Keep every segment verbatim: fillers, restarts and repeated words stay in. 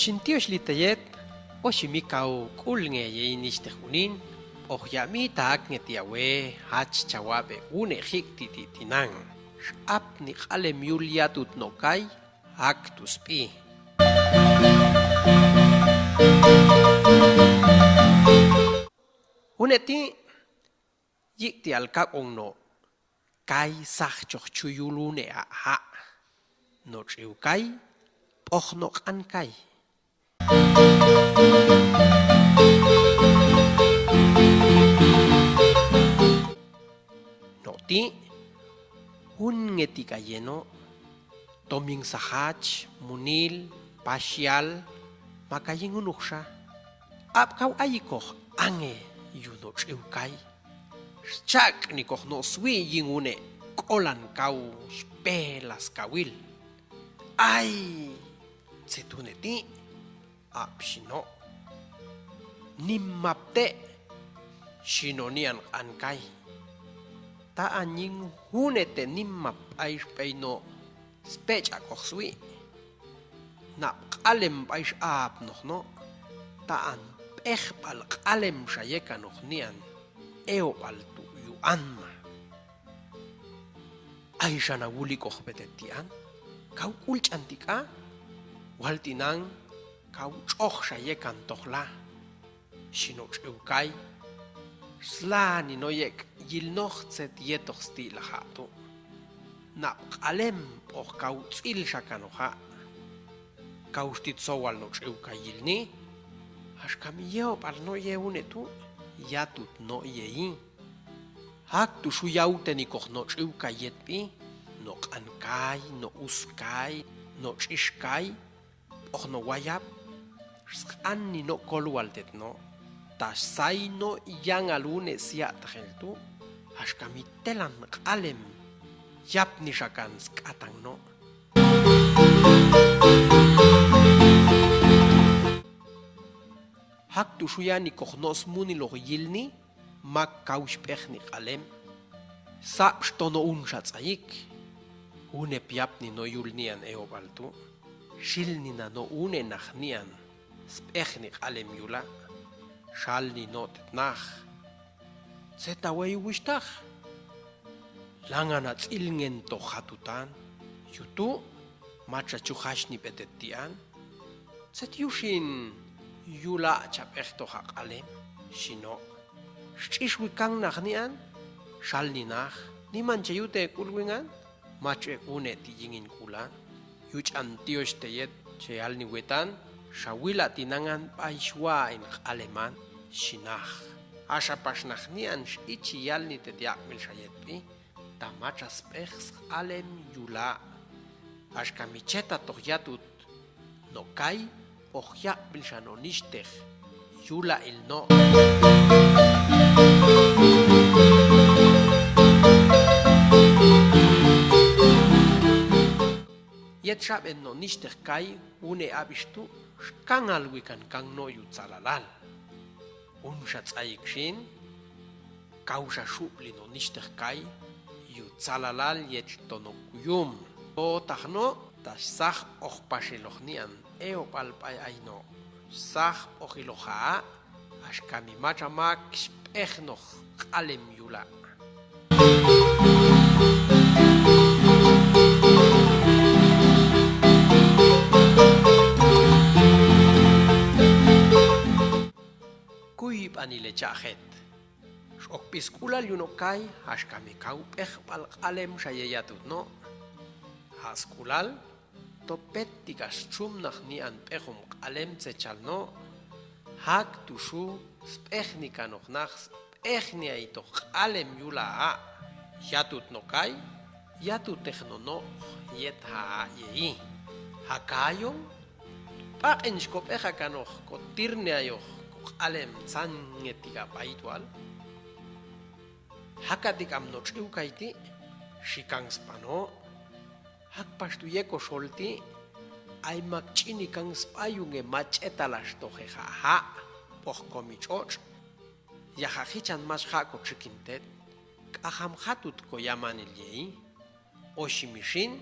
Sintiox li teyet, oxi mi kau k'ul nge ye inishtex unin, p'ox ya' mi ta'ak nge ti awe, hach chawab e une' jik ti' ti' tinang. X'ap ni k'alem yul yatut no' kai, ak tu spi. Une' ti', yik ti alkak'ong no', kai saj chox chuyul une' a' ha'. No' ch'iw kai, p'ox no' k'an kai. No' ti', un nge ti' kaye no', toming sahach, munil, pasial, maka ying unuk sa. Ap kau ayi kox ange yu no' ch'iw kai. Scak ni kox no' swi ying une' k'olan kau spe las kawil. Ai, cetune ti', ap sino'. Nimmap te', sino nian k'an kai. Ta anying hune te nimmap pais pei no', specha' kox swi. Na'p k'alem pais ap noh no', ta an peh pal k'alem saye kanox nian, eo pal tu' yu an ma. Ai sana wuli kox pete ti' an, kau k'ul ch'an ti' ka, wal tinang, kau ch'ox saye kantox la. Sino' ch'iw kai, sla ni no' yek yil noh chet yetox ti' la ha' tu'. Na'p k'alem p'ox kau ch'il sa kanox ha'. Kau stit sowal no' ch'iw kai yil ni, has kami yeo pal no' ye une' tu', yatut no' ye i. Hak tu' suyau te ni kox no' ch'iw kai yet pi, no' k'an kai, no' us kai, no' ch'is kai, p'ox no' wayap, sk'an ni no' kolual tet no', ta sai no' yangal une' siak tahel tu', has kami telan k'alem, yap ni sakan sk'atang no'. Hak tu' suya ni kox no' smunil ox yil ni, mak kau speh ni k'alem, sa'p stono' un sa' tsayik, une' piap ni no' yul nian eo pal tu', sil ni na no' une' nah nian, speh ni k'alem yula', sal ni no' tet nah. Chet awe yu wis tah. Langan a ch'il ngen tox hatutan, yu tu', macha chuhas ni pete ti' an. Chet yu sin yula' chapeh tox a k'alem, sino'. Sch'is wikang nah ni an, sal ni nah, ni manche yu te k'ul wingan, machu ek une' ti' yingin k'ulan. Yu ch'an tios te yet, cheyal ni wetan, sawila' tinangan pais wa in k'aleman, si nah. Asa pas nah ni an sch'ich chiyal ni te tiak mil sayet pi, ta macha speh sk'alem yula'. As kami cheta tox yatut, no' kai, p'ox yak bil sa no' nishteh, yula' il no'. Yet sa'ben no' nishteh kai, une' abis tu', skangal wikan kang no' yu tsalalal. Un sa tsayik sin, kau sa supli no' nishteh kai, yu tsalalal yet tono kuyum. To tah no', ta sah oh pasiloh ni an, eo pal pai ai no'. Sah oh iloh ha', as kami macha mak speh noh k'alem yula'. Kui pani le ca'het. Sok pi sk'ulal yu no' kai, as kami kau peh pal k'alem saye yatut no'. Ha sk'ulal, topet tikas cum nah ni an peh om k'alem sechal no'. Hak tu su, speh ni kanoh nah, speh ni ai toh k'alem yula'. Yatut no' kai, yatut teh no' no', yet ha' ye i. Ha kayong, Pa'kin siko peh a kanoh ko tir ni ayoh ko k'alem san nge tiga pai tual. Haka tikam no' chi'u kai ti', sikang spano'. Hak pas tu ye ko sol ti', ai mak chini kang spayu nge macet alas toh he ha'-ha', poh ko mi ch'och'. Ya ha' hichan mas ha' ko chikin tet, k'aham hatut ko yamanil ye i. Osi misin,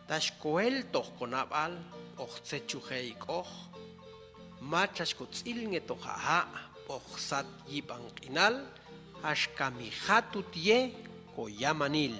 Taxkoeltoq ko nab'al, phoxtse chuje ik'oj, ma taxkotz'ilnge to ja'jaq', phoxsat yib'an q'inal, axka mi jatut ye ko yamanil.